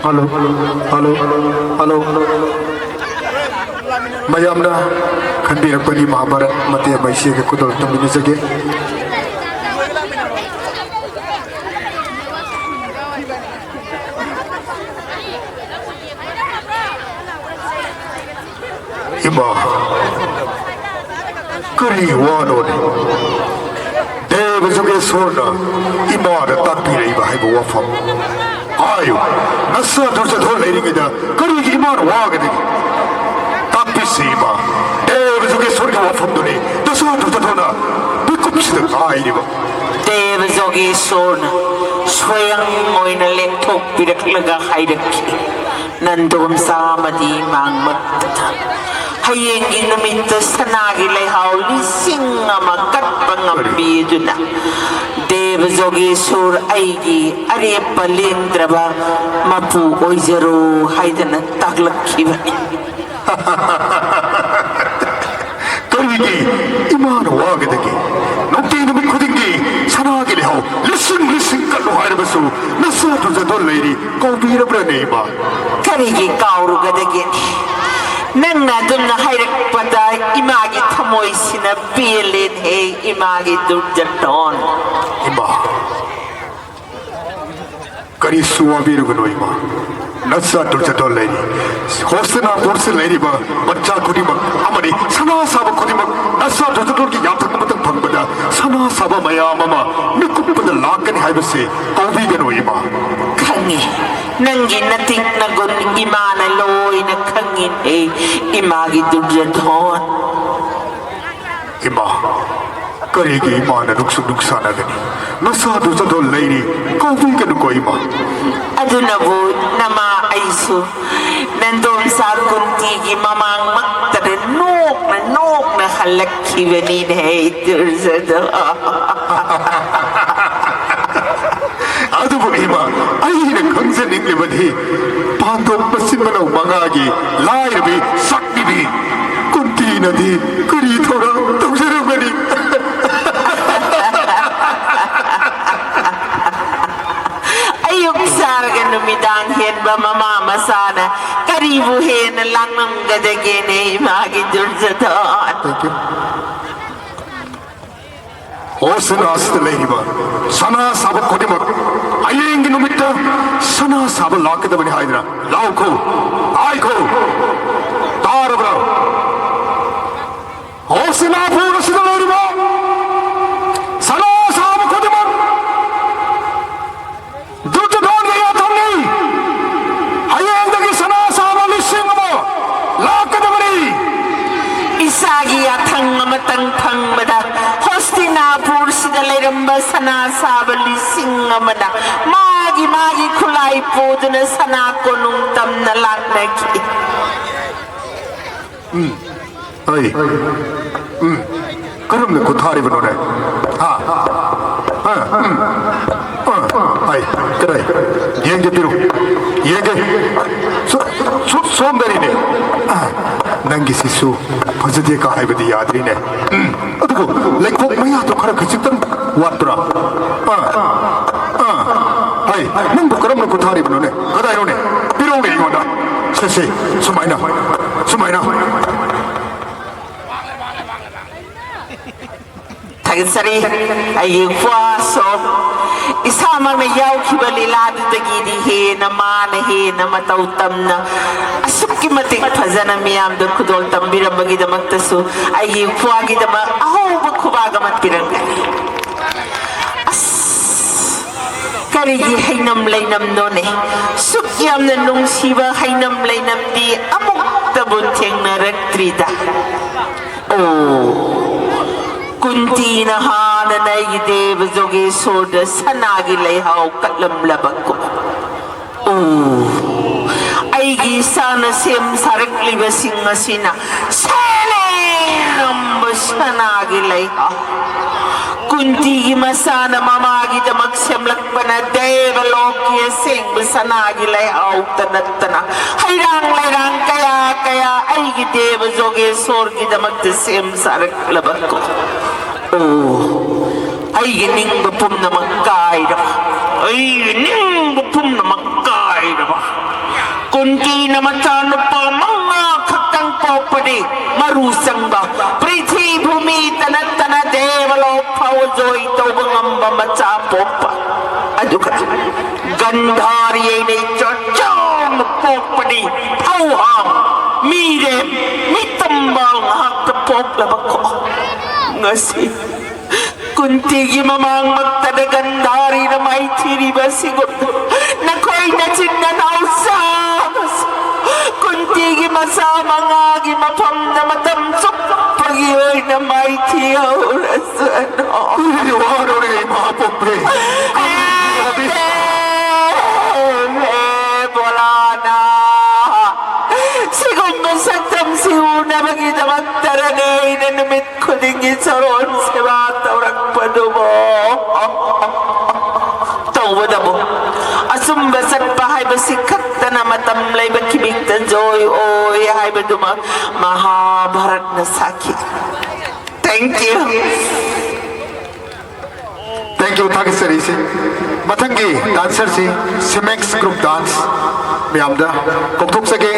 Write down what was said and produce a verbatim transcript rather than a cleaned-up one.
Hello, hello, hello, hello. ꯃꯌꯥꯝꯅ ꯈꯟꯕꯤꯔꯛꯄꯅꯤ ꯃꯍꯥꯚꯥꯔꯠ ꯃꯇꯦꯛ ꯑꯃ ꯏꯆꯦꯒ ꯈꯨꯗꯣꯜ ꯇꯝꯃꯤꯟꯅꯖꯒꯦ꯫ ꯏꯃꯥ, ꯀꯔꯤ ꯋꯥꯅꯣꯅꯦ? ꯗꯦꯕ ꯖꯣꯒꯦꯁꯣꯔꯅ ꯏꯃꯥꯗ ꯇꯥꯛꯄꯤꯔꯛꯏꯕ ꯍꯥꯏꯕ ꯋꯥꯐꯝ꯫ ꯍꯥꯏꯌꯨ, ꯅꯁꯥ ꯗꯨꯔꯖꯣꯙꯣꯟ ꯂꯩꯔꯤꯉꯩꯗ ꯀꯔꯤꯒꯤ ꯏꯃꯥꯅ ꯋꯥꯒꯗꯒꯦ? ꯇꯥꯛꯄꯤꯁꯤ ꯏꯃꯥ, ꯗꯦꯕ ꯖꯣꯒꯦꯁꯣꯔꯒꯤ ꯋꯥꯐꯝꯗꯨꯅꯤ ꯅꯁꯥ ꯗꯨꯔꯖꯣꯙꯣꯟꯅ ꯃꯤꯀꯨꯞꯁꯤꯗ ꯉꯥꯏꯔꯤꯕ꯫ ꯗꯦꯕ ꯖꯣꯒꯦꯁꯣꯔꯅ ꯁ꯭ꯋꯌꯪ ꯑꯣꯏꯅ ꯂꯦꯛꯊꯣꯛꯄꯤꯔꯛꯂꯒ ꯍꯥꯏꯔꯛꯈꯤ, ꯅꯟꯗꯣꯝꯆꯥ ꯑꯃꯗꯤ ꯃꯥꯡꯃꯛꯇꯗ ꯍꯌꯦꯡꯒꯤ ꯅꯨꯃꯤꯠꯇ ꯁꯅꯥꯒꯤ ꯂꯩꯍꯥꯎ ꯂꯤꯁꯤꯡ ꯑꯃ ꯀꯠꯄ ꯉꯝꯕꯤꯗꯨꯅ ꯗꯦꯕ ꯖꯣꯒꯦꯁꯣꯔ ꯑꯩꯒꯤ ꯑꯔꯦꯞꯄ ꯂꯦꯡꯗ꯭ꯔꯕ ꯃꯄꯨ ꯑꯣꯏꯖꯔꯣ ꯍꯥꯏꯗꯅ ꯇꯥꯛꯂꯛꯈꯤꯕꯅꯤ꯫ ꯀꯔꯤꯒꯤ ꯏꯃꯥꯅ ꯋꯥꯒꯗꯒꯦ? ꯅꯨꯡꯇꯤ ꯅꯨꯃꯤꯠ ꯈꯨꯗꯤꯡꯒꯤ ꯁꯅꯥꯒꯤ ꯂꯩꯍꯥꯎ ꯂꯤꯁꯤꯡ ꯂꯤꯁꯤꯡ ꯀꯠꯂꯨ ꯍꯥꯏꯔꯕꯁꯨ ꯅꯁꯥ ꯗꯨꯔꯖꯣꯙꯣꯟ ꯂꯩꯔꯤ ꯀꯧꯕꯤꯔꯕ꯭ꯔꯅꯦ ꯏꯃꯥ? ꯀꯔꯤꯒꯤ ꯀꯥꯎꯔꯨꯒꯗꯒꯦ? ꯅꯪꯅ ꯑꯗꯨꯝꯅ ꯍꯥꯏꯔꯛꯄꯗ ꯏꯃꯥꯒꯤ ꯊꯃꯣꯏꯁꯤꯅ ꯄꯦꯜꯂꯦꯅꯦ, ꯏꯃꯥꯒꯤ ꯗꯨꯔꯖꯣꯙꯣꯟ꯫ ꯏꯃꯥ, ꯀꯔꯤꯁꯨ ꯋꯥꯕꯤꯔꯨꯒꯅꯨ ꯏꯃꯥ꯫ ꯅꯆꯥ ꯗꯨꯔꯖꯣꯙꯣꯟ ꯂꯩꯔꯤ꯫ ꯍꯣꯁꯇꯤꯅꯥꯄꯨꯔꯁꯤ ꯂꯩꯔꯤꯕ ꯃꯆꯥ ꯈꯨꯗꯤꯡꯃꯛ ꯑꯃꯗꯤ ꯁꯅꯥ ꯁꯥꯕ ꯈꯨꯗꯤꯡꯃꯛ ꯅꯆꯥ ꯗꯨꯔꯖꯣꯙꯣꯟꯒꯤ ꯌꯥꯊꯪ ꯑꯃꯇꯪ ꯐꯪꯕꯗ ꯁꯅꯥ ꯁꯥꯕ ꯃꯌꯥꯝ ꯑꯃ ꯃꯤꯀꯨꯞꯄꯗ ꯂꯥꯛꯀꯅꯤ ꯍꯥꯏꯕꯁꯤ ꯀꯧꯕꯤꯒꯅꯨ ꯏꯃꯥ꯫ ꯈꯪꯉꯤ, ꯅꯪꯒꯤ ꯅꯇꯤꯛ ꯅꯒꯨꯟ ꯏꯃꯥꯅ ꯂꯣꯏꯅ ꯈꯪꯉꯤꯅꯦ, ꯏꯃꯥꯒꯤ ꯗꯨꯔꯖꯣꯙꯣꯟ꯫ ꯏꯃꯥ, ꯀꯔꯤꯒꯤ ꯏꯃꯥꯅ ꯅꯨꯡꯁꯨ ꯅꯨꯡꯁꯥꯅꯒꯅꯤ? ꯅꯆꯥ ꯗꯨꯔꯖꯣꯙꯣꯟ ꯂꯩꯔꯤ, ꯀꯧꯕꯤꯒꯅꯨꯀꯣ ꯏꯃꯥ꯫ ꯑꯗꯨꯅꯕꯨ ꯅꯃꯥ ꯑꯩꯁꯨ ꯅꯟꯗꯣꯝꯆꯥ ꯀꯨꯟꯇꯤꯒꯤ ꯃꯃꯥꯡꯃꯛꯇꯗ ꯅꯣꯛꯅ ꯅꯣꯛꯅ ꯍꯜꯂꯛꯈꯤꯕꯅꯤꯅꯦ, ꯗꯨꯔꯖꯣꯙꯣꯟ꯫ ꯑꯗꯨꯕꯨ ꯏꯃꯥ, ꯑꯩꯅ ꯈꯪꯖꯅꯤꯡꯂꯤꯕꯗꯤ ꯄꯥꯟꯗꯣꯞ ꯃꯆꯤꯟ ꯃꯅꯥꯎ ꯃꯉꯥꯒꯤ ꯂꯥꯏꯔꯕꯤ ꯁꯛꯅꯤꯕꯤ ꯀꯨꯟꯇꯤꯅꯗꯤ ꯀꯔꯤ ꯊꯧꯔꯥꯡ ꯇꯧꯖꯔꯝꯒꯅꯤ? ꯑꯌꯨꯛ ꯇꯥꯔꯒ ꯅꯨꯃꯤꯗꯥꯡ ꯍꯦꯟꯕ ꯃꯃꯥ ꯃꯆꯥꯅ ꯀꯔꯤꯕꯨ ꯍꯦꯟꯅ ꯂꯥꯛꯂꯝꯒꯗꯒꯦꯅꯦ, ꯏꯃꯥꯒꯤ ꯗꯨꯔꯖꯣꯙꯟ? Thank you. ꯍꯣꯁꯅꯥꯁꯤꯗ ꯂꯩꯔꯤꯕ ꯁꯅꯥ ꯁꯥꯕ ꯈꯨꯗꯤꯡꯃꯛ ꯍꯌꯦꯡꯒꯤ ꯅꯨꯃꯤꯠꯇ ꯁꯅꯥ ꯁꯥꯕ ꯂꯥꯛꯀꯗꯕꯅꯤ ꯍꯥꯏꯗꯅ ꯂꯥꯎꯈꯣ, ꯍꯥꯏꯈꯣ, ꯇꯥꯔꯕ꯭ꯔꯥ? ꯍꯣꯁꯅꯥꯄꯨꯔ ꯑꯁꯤꯗ ꯂꯩꯔꯤꯕ ꯁꯅꯥ ꯁꯥꯕ ꯈꯨꯗꯤꯡꯃꯛ ꯗꯨꯔꯖꯣꯙꯟꯒꯤ ꯌꯥꯊꯪꯅꯤ꯫ ꯍꯌꯦꯡꯗꯒꯤ ꯁꯅꯥ ꯁꯥꯕ ꯂꯤꯁꯤꯡ ꯑꯃ ꯂꯥꯛꯀꯗꯕꯅꯤ꯫ ꯏꯆꯥꯒꯤ ꯌꯥꯊꯪ ꯑꯃꯇꯪ ꯐꯪꯕꯗ ꯍꯣꯁꯇꯤꯅꯥꯄꯨꯔꯁꯤꯗ ꯂꯩꯔꯝꯕ ꯁꯅꯥ ꯁꯥꯕ ꯂꯤꯁꯤꯡ ꯑꯃꯅ ꯃꯥꯒꯤ ꯃꯥꯒꯤ ꯈꯨꯠꯂꯥꯏ ꯄꯨꯗꯨꯅ ꯁꯅꯥ ꯀꯣꯅꯨꯡ ꯇꯝꯅ ꯂꯥꯛꯅꯈꯤ꯫ ꯎꯝ꯫ ꯑꯩ꯫ ꯎꯝ꯫ ꯀꯔꯝꯅ ꯈꯨꯠ ꯊꯥꯔꯤꯕꯅꯣꯅꯦ? ꯍꯥ? ꯑ, ꯎꯝ꯫ ꯑ, ꯑꯩ꯫ ꯀꯗꯥꯏ? ꯌꯦꯡꯒꯦ, ꯄꯤꯔꯨ꯫ ꯌꯦꯡꯒꯦ꯫ ꯁꯣ-, ꯁꯣ-, ꯁꯣꯝꯗꯅꯤꯅꯦ꯫ ꯑ, ꯅꯪꯒꯤꯁꯤꯁꯨ ꯐꯖꯗꯦ ꯀ ꯍꯥꯏꯕꯗꯤ ꯌꯥꯗ꯭ꯔꯤꯅꯦ꯫ ꯎꯝ꯫ ꯑꯗꯨꯕꯨ ꯂꯩꯈꯣꯛ ꯃꯌꯥꯗꯣ ꯈꯔ ꯈꯖꯤꯛꯇꯪ ꯋꯥꯠꯄ꯭ꯔꯥ? ꯑ, ꯑ, ꯍꯩ, ꯅꯪꯕꯨ ꯀꯔꯝꯅ ꯈꯨꯠ ꯊꯥꯔꯤꯕꯅꯣꯅꯦ? ꯀꯗꯥꯏꯅꯣꯅꯦ? ꯄꯤꯔꯛꯎꯅꯦ ꯑꯩꯉꯣꯟꯗ꯫ ꯁꯦ, ꯁꯦ, ꯁꯨꯃꯥꯏꯅ, ꯁꯨꯃꯥꯏꯅ꯫ ꯊꯥꯒꯠꯆꯔꯤ꯫ ꯑꯩꯒꯤ ꯏꯄ꯭ꯋꯥꯁꯨ ꯏꯁꯥꯃꯛꯅ ꯌꯥꯎꯈꯤꯕ ꯂꯤꯂꯥꯗꯨꯗꯒꯤꯗꯤ ꯍꯦꯟꯅ ꯃꯥꯅ ꯍꯦꯟꯅ ꯃꯇꯧ ꯇꯝꯅ ꯑꯁꯨꯛꯀꯤ ꯃꯇꯤꯛ ꯐꯖꯅ ꯃꯤꯌꯥꯝꯗ ꯈꯨꯗꯣꯜ ꯇꯝꯕꯤꯔꯝꯕꯒꯤꯗꯃꯛꯇꯁꯨ ꯑꯩꯒꯤ ꯏꯄ꯭ꯋꯥꯒꯤꯗꯃꯛ ꯑꯍꯧꯕ ꯈꯨꯕꯥꯛ ꯑꯃ ꯄꯤꯔꯝꯒꯦ꯫ ꯑꯁ, ꯀꯔꯤꯒꯤ ꯍꯩꯅꯝ ꯂꯩꯅꯝꯅꯣꯅꯦ? ꯁꯨꯛ ꯌꯥꯝꯅ ꯅꯨꯡꯁꯤꯕ ꯍꯩꯅꯝ ꯂꯩꯅꯝꯗꯤ ꯑꯃꯨꯛꯇꯕꯨ ꯊꯦꯡꯅꯔꯛꯇ꯭ꯔꯤꯗ꯫ ꯑꯣ, ꯀꯨꯟꯇꯤꯅ ꯍꯥꯟꯅꯅ ꯑꯩꯒꯤ ꯗꯦꯕ ꯖꯣꯒꯦꯁꯣꯔꯗ ꯁꯅꯥꯒꯤ ꯂꯩꯍꯥꯎ ꯀꯠꯂꯝꯂꯕꯀꯣ꯫ ꯑꯣ, ꯑꯩꯒꯤ ꯏꯁꯥꯅ ꯁꯦꯝ ꯁꯥꯔꯛꯂꯤꯕꯁꯤꯡ ꯑꯁꯤꯅ ꯁꯦꯂꯦꯝꯕ ꯁꯅꯥꯒꯤ ꯂꯩꯍꯥꯎ꯫ ꯀꯨꯟꯇꯤꯒꯤ ꯃꯁꯥꯅ ꯃꯃꯥꯒꯤꯗꯃꯛ ꯁꯦꯝꯂꯛꯄꯅ ꯗꯦꯕꯂꯣꯛꯀꯤ ꯑꯁꯦꯡꯕ ꯁꯅꯥꯒꯤ ꯂꯩꯍꯥꯎꯇ ꯅꯠꯇꯅ ꯍꯩꯔꯥꯡ ꯂꯩꯔꯥꯡ ꯀꯌꯥ ꯀꯌꯥ ꯑꯩꯒꯤ ꯗꯦꯕ ꯖꯣꯒꯦꯁꯣꯔꯒꯤꯗꯃꯛꯇ ꯁꯦꯝ ꯁꯥꯔꯛꯂꯕꯀꯣ꯫ ꯑꯣ, ꯑꯩꯒꯤ ꯅꯤꯡꯕ ꯄꯨꯝꯅꯃꯛ ꯀꯥꯏꯔꯕ, ꯑꯩꯒꯤ ꯅꯤꯡꯕ ꯄꯨꯝꯅꯃꯛ ꯀꯨꯟꯇꯤꯅ ꯃꯆꯥꯅꯨꯄꯥ ꯃꯉꯥ ꯈꯛꯇꯪ ꯄꯣꯛꯄꯗꯤ ꯃꯔꯨ ꯆꯪꯕ, ꯄ꯭ꯔꯤꯊꯤ ꯚꯨꯃꯤ ꯇꯅꯠꯇꯅ ꯗꯦꯕꯂꯣꯛ ꯐꯥꯎ ꯖꯣꯏ ꯇꯧꯕ ꯉꯝꯕ ꯃꯆꯥ ꯄꯣꯛꯄ꯫ ꯑꯗꯨꯒ ꯒꯟꯙꯥꯔꯤ ꯑꯩꯅ ꯏꯆꯥ ꯆꯥꯎꯅ ꯄꯣꯛꯄꯗꯤ ꯐꯧꯍꯥꯝ, ꯃꯤꯔꯦꯝ, ꯃꯤꯇꯝꯕꯥ ꯉꯥꯛꯇ ꯄꯣꯛꯂꯕꯀꯣ꯫ ꯉꯁꯤ ꯀꯨꯟꯇꯤꯒꯤ ꯃꯃꯥꯡꯃꯛꯇꯗ ꯒꯟꯙꯥꯔꯤꯅ ꯃꯥꯏꯊꯤꯔꯤꯕ ꯑꯁꯤꯒꯨꯝ ꯅꯈꯣꯏ ꯅꯆꯤꯟ ꯅꯅꯥꯎ ꯆꯥꯕꯁꯨ ꯀꯨꯟꯇꯤꯒꯤ ꯃꯆꯥ ꯃꯉꯥꯒꯤ ꯃꯐꯝꯗ ꯃꯇꯝ ꯆꯨꯞꯄꯒꯤ ꯑꯣꯏꯅ ꯃꯥꯏꯊꯤꯍꯧꯔꯁꯅꯨ꯫ ꯀꯔꯤꯒꯤ ꯋꯥꯔꯧꯔꯦ, ꯏꯃꯥ ꯄꯣꯛꯄꯤ? ꯍꯦ ꯚꯣꯂꯥꯅꯥꯊ, ꯁꯤꯒꯨꯝꯕ ꯁꯛꯇꯝꯁꯤ ꯎꯅꯕꯒꯤꯗꯃꯛꯇꯔꯅꯦ ꯑꯩꯅ ꯅꯨꯃꯤꯠ ꯈꯨꯗꯤꯡꯒꯤ ꯆꯔꯣꯟ ꯁꯦꯕꯥ ꯇꯧꯔꯛꯄꯗꯨꯕꯣ? ꯇꯧꯕꯗꯕꯨ ꯑꯆꯨꯝꯕ ꯆꯠꯄ ꯍꯥꯏꯕꯁꯤ ꯈꯛꯇꯅ ꯃꯇꯝ ꯂꯩꯕ ꯈꯤꯕꯤꯛꯇ ꯖꯣꯏ ꯑꯣꯏ ꯍꯥꯏꯕꯗꯨꯃꯛ ꯃꯍꯥꯚꯥꯔꯠꯅ ꯁꯥꯈꯤ꯫ Thank you. Thank you, ꯊꯥꯒꯠꯆꯔꯤꯁꯦ꯫ ꯃꯊꯪꯒꯤ ꯗꯥꯟꯁꯔꯁꯤ ꯁꯤꯃꯦꯛꯁ ꯒ꯭ꯔꯨꯞ ꯗꯥꯟꯁ ꯃꯌꯥꯝꯗ ꯀꯧꯊꯣꯛꯆꯒꯦ꯫